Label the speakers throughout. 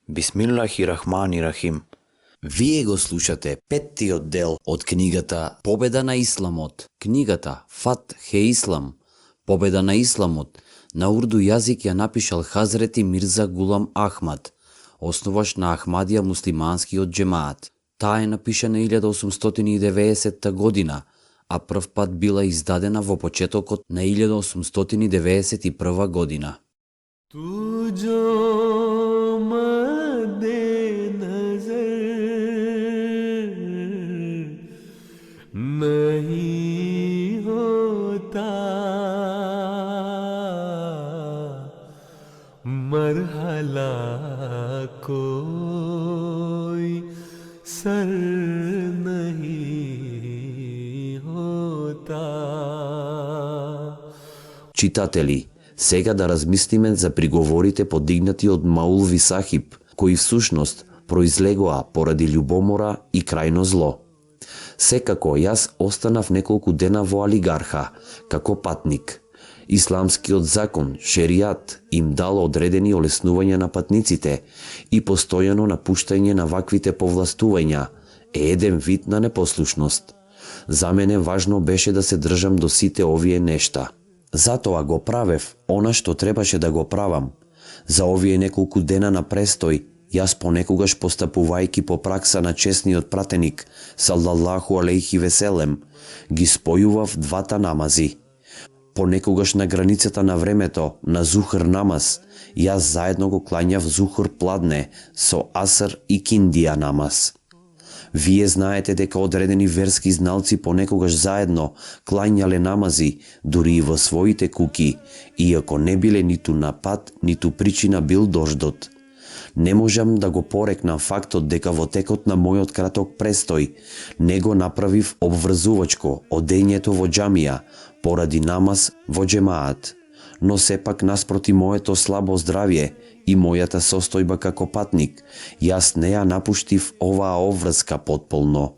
Speaker 1: Бисмиллахи рахмани рахим.
Speaker 2: Вие го слушате петтиот дел од книгата Победа на Исламот. Книгата Фат Хе Ислам, Победа на Исламот, на урду јазик ја напишал Хазрети Мирза Гулам Ахмад, основаш на Ахмадија муслиманскиот џемаат. Таа е напишана 1890 година, а прв пат била издадена во почетокот на 1891 година.
Speaker 3: नहीं होता मरहला कोई सर नहीं होता.
Speaker 2: Читатели, сега да размислиме за приговорите подигнати од Маулви Сахиб, кои всушност произлегоа поради љубомора и крајно зло. Секако, јас останав неколку дена во Алигарха, како патник. Исламскиот закон, шеријат, им дал одредени олеснувања на патниците и постојано напуштање на ваквите повластувања е еден вид на непослушност. За мене важно беше да се држам до сите овие нешта. Затоа го правев она што требаше да го правам. За овие неколку дена на престој, јас понекогаш постапувајќи по пракса на чесниот пратеник, салаллаху алейхи веселем, ги спојував двата намази. Понекогаш на границата на времето, на зухр намаз, јас заедно го клањав зухр пладне со аср и киндија намаз. Вие знаете дека одредени верски зналци понекогаш заедно клањале намази, дури и во своите куки, иако не биле ниту на пат, ниту причина бил дождот. Не можам да го порекнам фактот дека во текот на мојот краток престој не го направив обврзувачко одењето во џамија поради намаз во џемаат, но сепак наспроти моето слабо здравје и мојата состојба како патник, јас не ја напуштив оваа обврска потполно.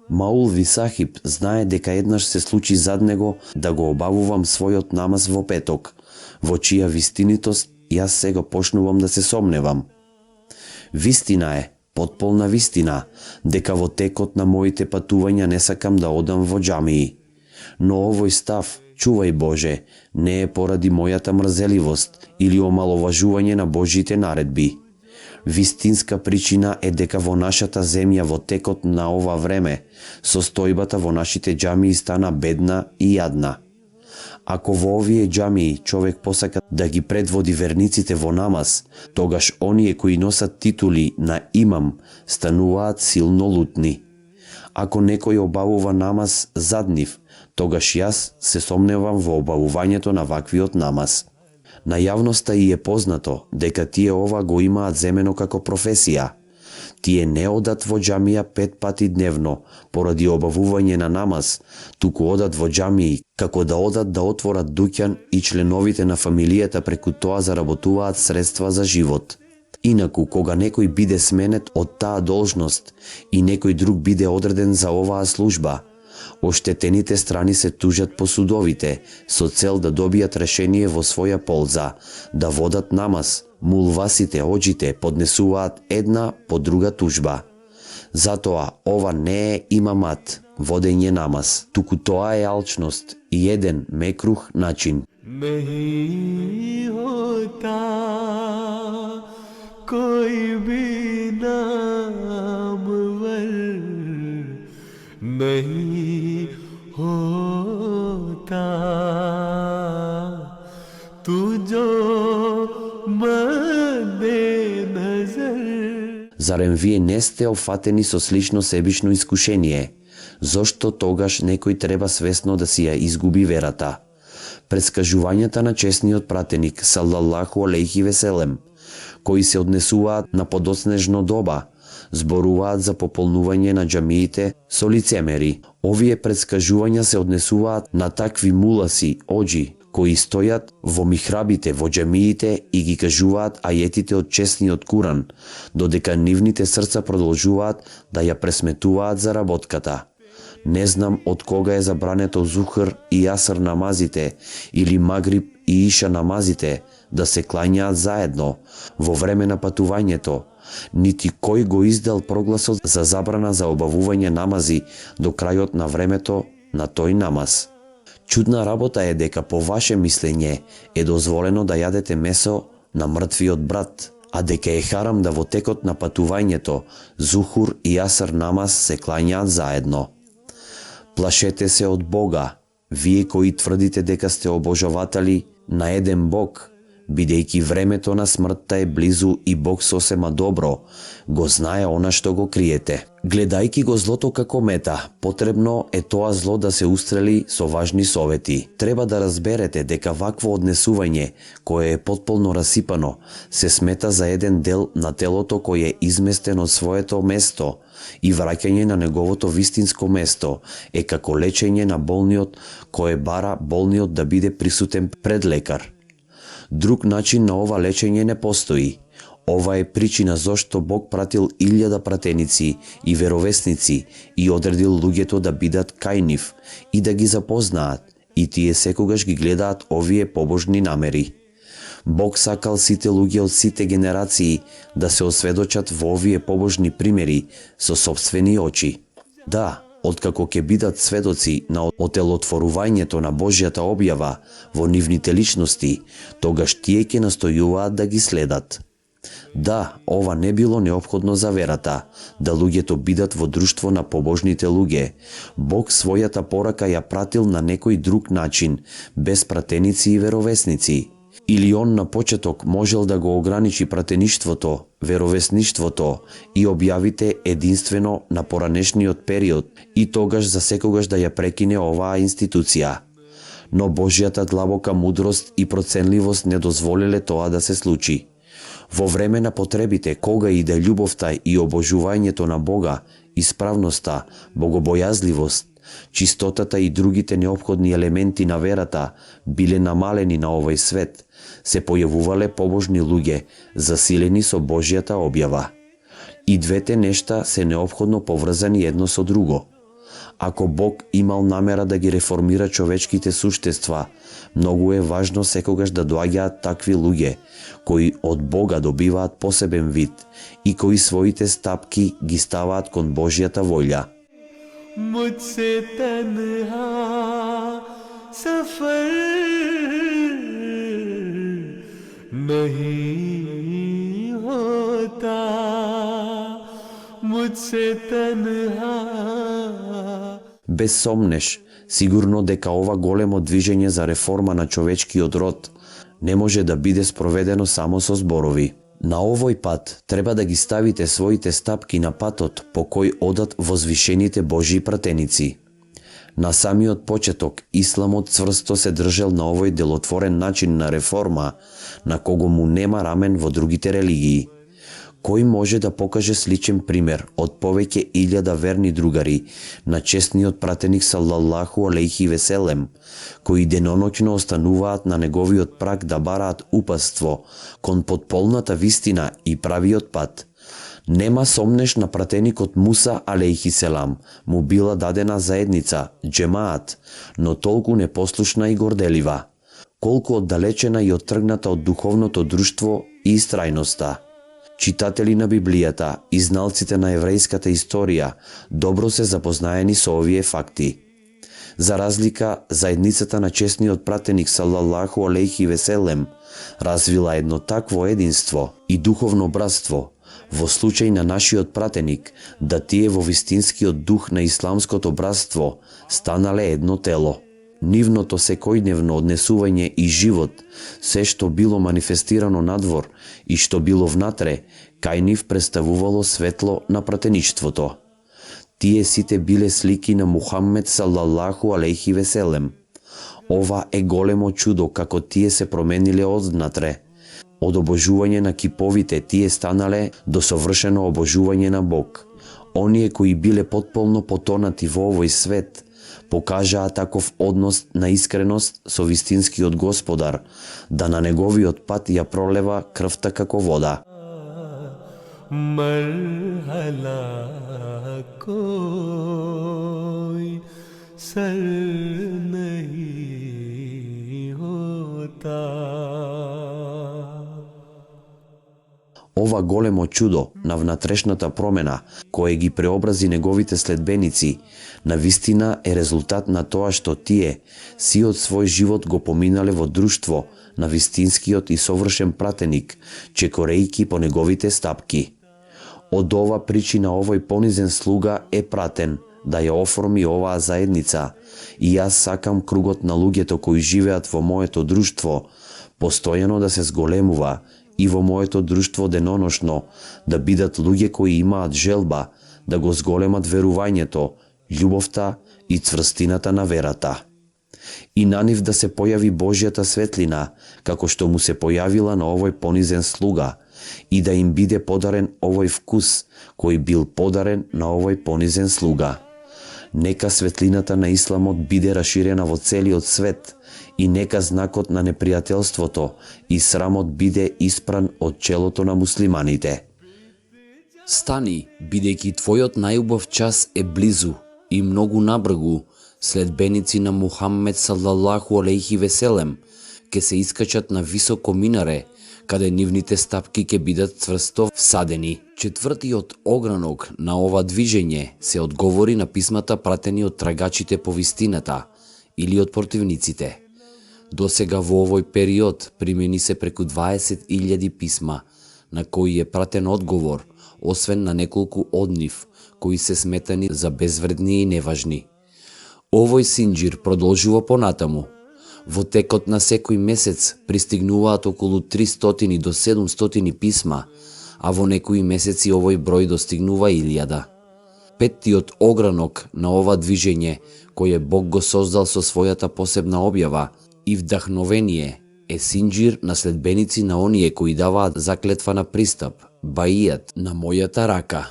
Speaker 2: Маулви Сахиб знае дека еднаш се случи зад него да го обавувам својот намаз во петок, во чија вистинитост јас сега почнувам да се сомневам. Вистина е, потполна вистина, дека во текот на моите патувања не сакам да одам во џамии. Но овој став, чувај Боже, не е поради мојата мрзеливост или омаловажување на Божите наредби. Вистинска причина е дека во нашата земја во текот на ова време, состојбата во нашите џамии стана бедна и јадна. Ако во овие џамии човек посака да ги предводи верниците во намаз, тогаш оние кои носат титули на имам стануваат силно лутни. Ако некој обавува намаз зад нив, тогаш јас се сомневам во обавувањето на ваквиот намаз. На јавноста и е познато дека тие ова го имаат земено како професија. Тие не одат во џамија 5 пати дневно поради обавување на намаз, туку одат во џамии како да одат да отворат дуќан и членовите на фамилијата преку тоа заработуваат средства за живот. Инаку, кога некој биде сменет од таа должност и некој друг биде одреден за оваа служба, оштетените страни се тужат по судовите со цел да добијат решение во своја полза, да водат намаз. Мулвасите, оџите поднесуваат една по друга тужба. Затоа ова не е имамат, водење намаз, туку тоа е алчност и еден мекрух начин.
Speaker 3: नहीं होता कोई भी नामवर नहीं होता तू जो
Speaker 2: Зарем вие не сте офатени со слично себично искушение? Зошто тогаш некој треба свесно да си ја изгуби верата? Предскажувањата на чесниот пратеник, салаллаху алейхи веселем, кои се однесуваат на подоцнежно доба, зборуваат за пополнување на џамиите со лицемери. Овие предскажувања се однесуваат на такви муласи, оџи, кои стојат во михрабите, во џамиите и ги кажуваат ајетите од чесниот Куран, додека нивните срца продолжуваат да ја пресметуваат заработката. Не знам од кога е забрането зухр и аср намазите или магриб и иша намазите, да се клањаат заедно во време на патувањето, нити кој го издал прогласот за забрана за обавување намази до крајот на времето на тој намаз. Чудна работа е дека по ваше мислење е дозволено да јадете месо на мртвиот брат, а дека е харам да во текот на патувањето Зухур и Аср намаз се клањаат заедно. Плашете се од Бога, вие кои тврдите дека сте обожаватели на еден Бог, бидејќи времето на смртта е близу и Бог сосема добро го знае она што го криете. Гледајќи го злото како мета, потребно е тоа зло да се устрели со важни совети. Треба да разберете дека вакво однесување, кое е потполно расипано, се смета за еден дел на телото кој е изместен од своето место и враќање на неговото вистинско место е како лечење на болниот кое бара болниот да биде присутен пред лекар. Друг начин на ова лечење не постои. Ова е причина зошто Бог пратил 1000 пратеници и веровесници и одредил луѓето да бидат кај нив и да ги запознаат, и тие секогаш ги гледаат овие побожни намери. Бог сакал сите луѓе од сите генерации да се осведочат во овие побожни примери со сопствени очи. Да, откако ќе бидат сведоци на отелотворувањето на Божјата објава во нивните личности, тогаш тие ќе настојуваат да ги следат. Да, ова не било неопходно за верата, да луѓето бидат во друштво на побожните луѓе. Бог својата порака ја пратил на некој друг начин, без пратеници и веровесници. Или он на почеток можел да го ограничи пратеништвото, веровесништвото и објавите единствено на поранешниот период и тогаш за секогаш да ја прекине оваа институција. Но Божјата длабока мудрост и проценливост не дозволиле тоа да се случи. Во време на потребите, кога и да љубовта и обожувањето на Бога, исправноста, богобојазливост, чистотата и другите неопходни елементи на верата биле намалени на овој свет, се појавувале побожни луѓе, засилени со Божјата објава. И двете нешта се неопходно поврзани едно со друго. Ако Бог имал намера да ги реформира човечките суштества, многу е важно секогаш да доаѓаат такви луѓе, кои од Бога добиваат посебен вид и кои своите стапки ги ставаат кон Божјата волја.
Speaker 3: मुझसे तन्हा सफर नहीं होता, मुझसे तन्हा.
Speaker 2: Без сомнеш, сигурно дека ова големо движење за реформа на човечкиот род не може да биде спроведено само со зборови. На овој пат треба да ги ставите своите стапки на патот по кој одат возвишените Божји пратеници. На самиот почеток, исламот цврсто се држел на овој делотворен начин на реформа, на кого му нема рамен во другите религии. Кој може да покаже сличен пример од повеќе 1000 верни другари на честниот пратеник салаллаху алейхи веселем, кои деноноќно остануваат на неговиот праг да бараат упатство кон потполната вистина и правиот пат? Нема сомнеш на пратеникот Муса алейхи селам му била дадена заедница, джемаат, но толку непослушна и горделива, колку оддалечена и оттргната од духовното друштво и истрајноста. Читатели на Библијата и зналците на еврејската историја добро се запознаени со овие факти. За разлика, заедницата на честниот пратеник салаллаху алейхи веселем развила едно такво единство и духовно братство во случај на нашиот пратеник, да тие во вистинскиот дух на исламското братство станале едно тело. Нивното секојдневно однесување и живот, се што било манифестирано надвор и што било внатре, кај нив представувало светло на пратеништвото. Тие сите биле слики на Мухаммед салаллаху алейхи веселем. Ова е големо чудо како тие се промениле однатре. Од обожување на киповите тие станале до совршено обожување на Бог. Оние кои биле потполно потонати во овој свет, покажаа таков однос на искреност со вистинскиот Господар, да на неговиот пат ја пролева крвта како вода.
Speaker 3: मरहला कोई सर नहीं होता.
Speaker 2: Ова големо чудо на внатрешната промена, кое ги преобрази неговите следбеници, на вистина е резултат на тоа што тие сиот свој живот го поминале во друштво на вистинскиот и совршен пратеник, чекорејки по неговите стапки. Од ова причина овој понизен слуга е пратен да ја оформи оваа заедница, и јас сакам кругот на луѓето кои живеат во моето друштво постојано да се зголемува, и во моето друштво деноношно да бидат луѓе кои имаат желба да го зголемат верувањето, љубовта и цврстината на верата. И на нив да се појави Божјата светлина, како што му се појавила на овој понизен слуга, и да им биде подарен овој вкус, кој бил подарен на овој понизен слуга. Нека светлината на исламот биде раширена во целиот свет, и нека знакот на непријателството и срамот биде испран од челото на муслиманите.
Speaker 4: Стани, бидејќи твојот најубав час е близу и многу набргу, следбеници на Мухаммед салалаху алейхи веселем ке се искачат на високо минаре, каде нивните стапки ке бидат цврсто всадени. Четвртиот огранок на ова движење се одговори на писмата пратени од трагачите по вистината или од противниците. До сега во овој период примени се преку 20.000 писма, на кои е пратен одговор, освен на неколку од нив, кои се сметани за безвредни и неважни. Овој синџир продолжува понатаму. Во текот на секој месец пристигнуваат околу 300 до 700 писма, а во некои месеци овој број достигнува 1000. Петтиот огранок на ова движење, кој Бог го создал со својата посебна објава и вдахновение, е синџир на следбеници на оние кои даваат заклетва на пристап, баијат на мојата рака.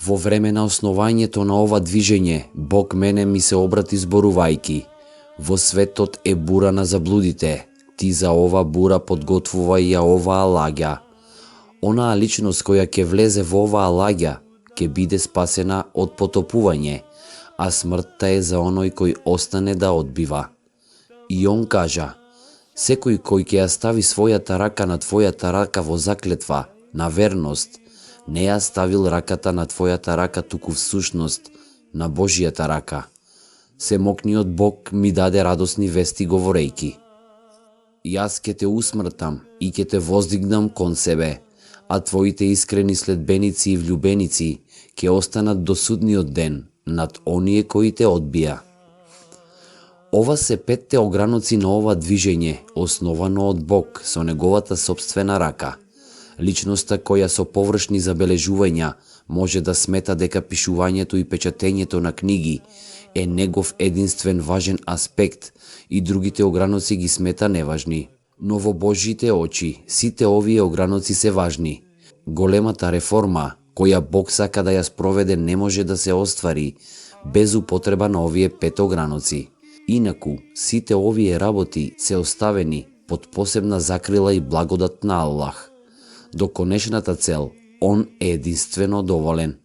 Speaker 4: Во време на основањето на ова движење, Бог мене ми се обрати зборувајки: во светот е бура на заблудите, ти за ова бура подготвувај ја оваа лагја. Онаа личност која ќе влезе во оваа лагја, ќе биде спасена од потопување, а смртта е за оној кој остане да одбива. И он кажа: секој кој ќе ја стави својата рака на твојата рака во заклетва, на верност, не ја ставил раката на твојата рака, туку всушност на Божјата рака. Семокниот Бог ми даде радосни вести говорејки: јас ќе те усмртам и ќе те воздигнам кон себе, а твоите искрени следбеници и влюбеници ќе останат до судниот ден над оние кои те одбија. Ова се петте ограноци на ова движење, основано од Бог со неговата собствена рака. Личноста која со површни забележувања може да смета дека пишувањето и печатењето на книги е негов единствен важен аспект и другите ограноци ги смета неважни. Но во Божјите очи сите овие ограноци се важни. Големата реформа која Бог сака да ја спроведе не може да се оствари без употреба на овие пет ограноци. Инаку, сите овие работи се оставени под посебна закрила и благодат на Аллах. До конечната цел, Он е единствено доволен.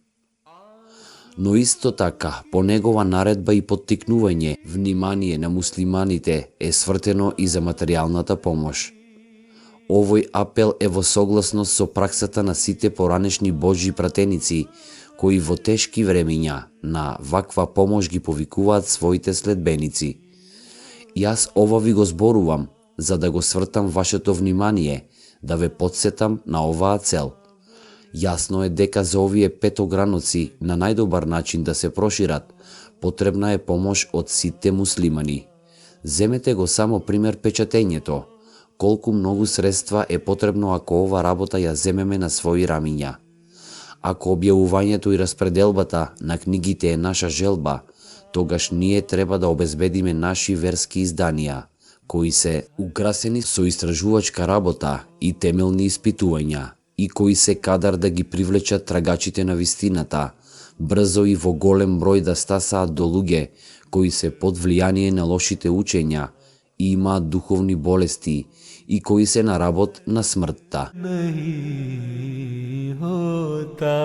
Speaker 4: Но исто така, по негова наредба и поттикнување, внимание на муслиманите е свртено и за материјалната помош. Овој апел е во согласност со праксата на сите поранешни Божји пратеници, кои во тешки времиња на ваква помош ги повикуваат своите следбеници. Јас ова ви го зборувам, за да го свртам вашето внимание, да ве потсетам на оваа цел. Јасно е дека за овие пет ограноци на најдобар начин да се прошират, потребна е помош од сите муслимани. Земете го само пример печатењето. Колку многу средства е потребно ако ова работа ја земеме на своји рамиња. Ако објавувањето и распределбата на книгите е наша желба, тогаш ние треба да обезбедиме наши верски изданија, кои се украсени со истражувачка работа и темелни испитувања, и кои се кадар да ги привлечат трагачите на вистината, брзо и во голем број да стасаат до луѓе кои се под влијание на лошите учења и имаат духовни болести и кои се на работ на смртта.
Speaker 3: नहीं होता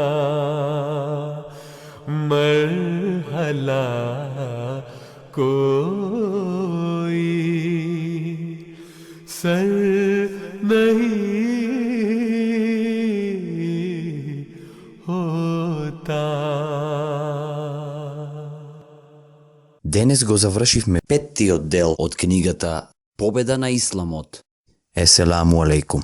Speaker 3: मरहला कोई सर नहीं होता।
Speaker 1: Денес го завршивме петтиот дел од
Speaker 4: од книгата Победа на Исламот.
Speaker 1: Еселаму алейкум.